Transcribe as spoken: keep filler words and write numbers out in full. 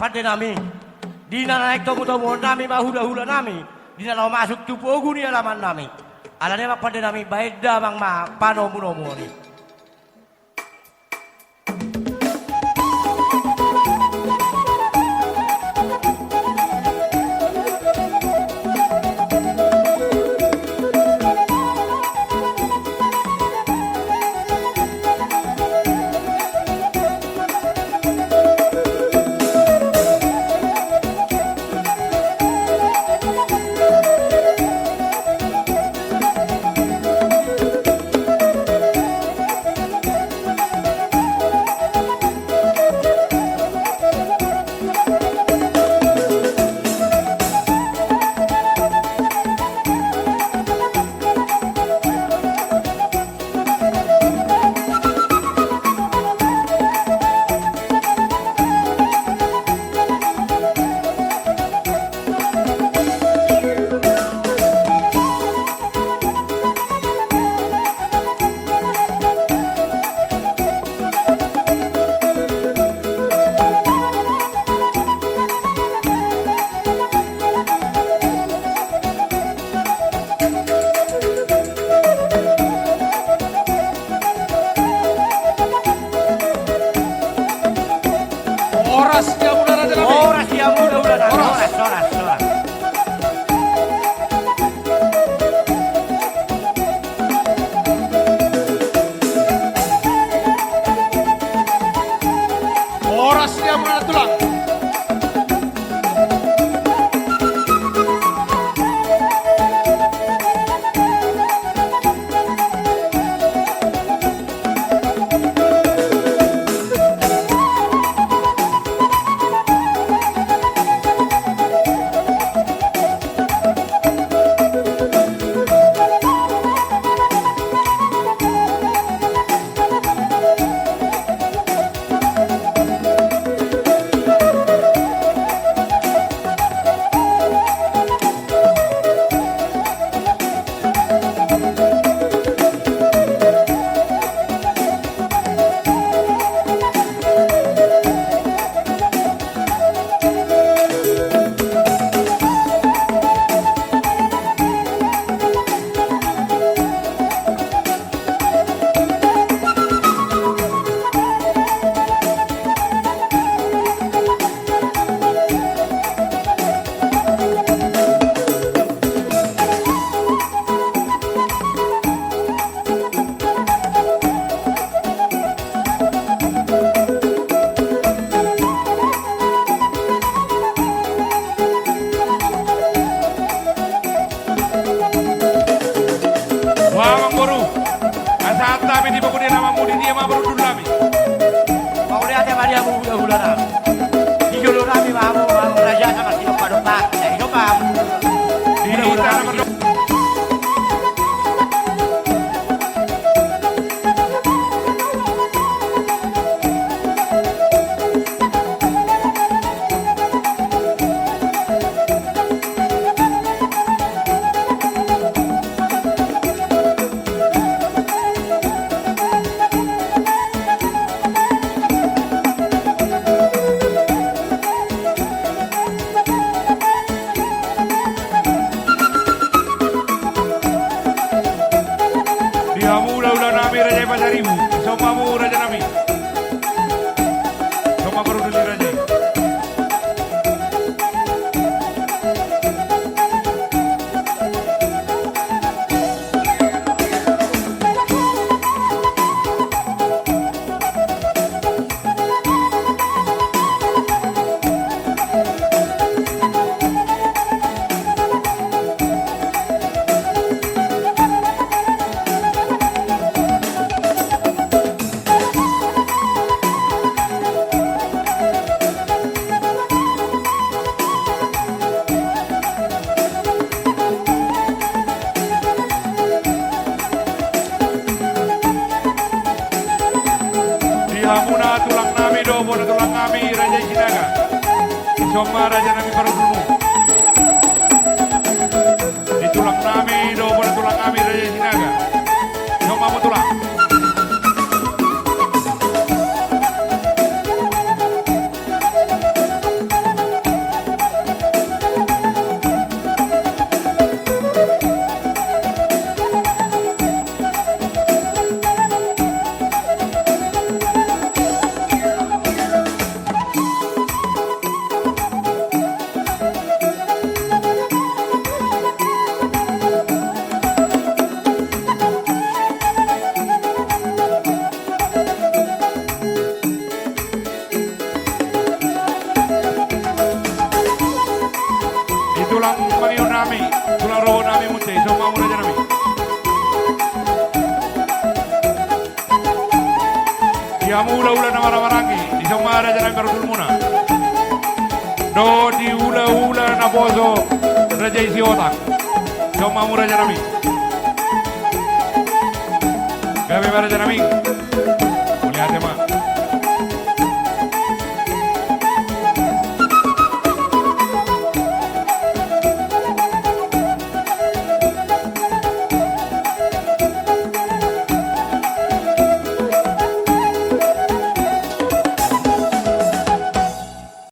Pande nami, di na naeng tomutomuon nami ma hulahula nami, di na laho masuk tu pogu ni alaman nami. Alani i ma pande nami, baen damang ma panomunomuon i. Horas di hamuna raja nami. Horas di hamuna raja nami. Horas. Horas, horas, horas. Horas di hamuna tulang. Boha amangboru, asa hata pe di pogu ni alamanmu, di dia ma parhundul nami? Mauliate ma di hamu hulahula nami. Di jolo nami ma hamu, hamu raja, sama sinompa dompak. Jadi dompak hamu. Di hita na mardom- Di hamu hulahula nami raja i Pasaribu, dison ma hamu raja nami. Dison ma parhundul ni raja i. Di hamuna tulang nami dohot bona tulang nami raja i Sinaga. Dison ma raja nami parhundulmu. Di tulang nami dohot bona tulang nami raja i Sinaga. Dison ma hamu tulang. Nami, tulang rorobot nami Munthe, dison ma hamu raja nami. Di hamu hulahula na marhahamaranggi, dison ma raja nami parpulmuna. Dohot di hulahula naposo Raja i Sihotang, dison ma hamu raja nami. Gabe ma raja nami. Mauliate ma.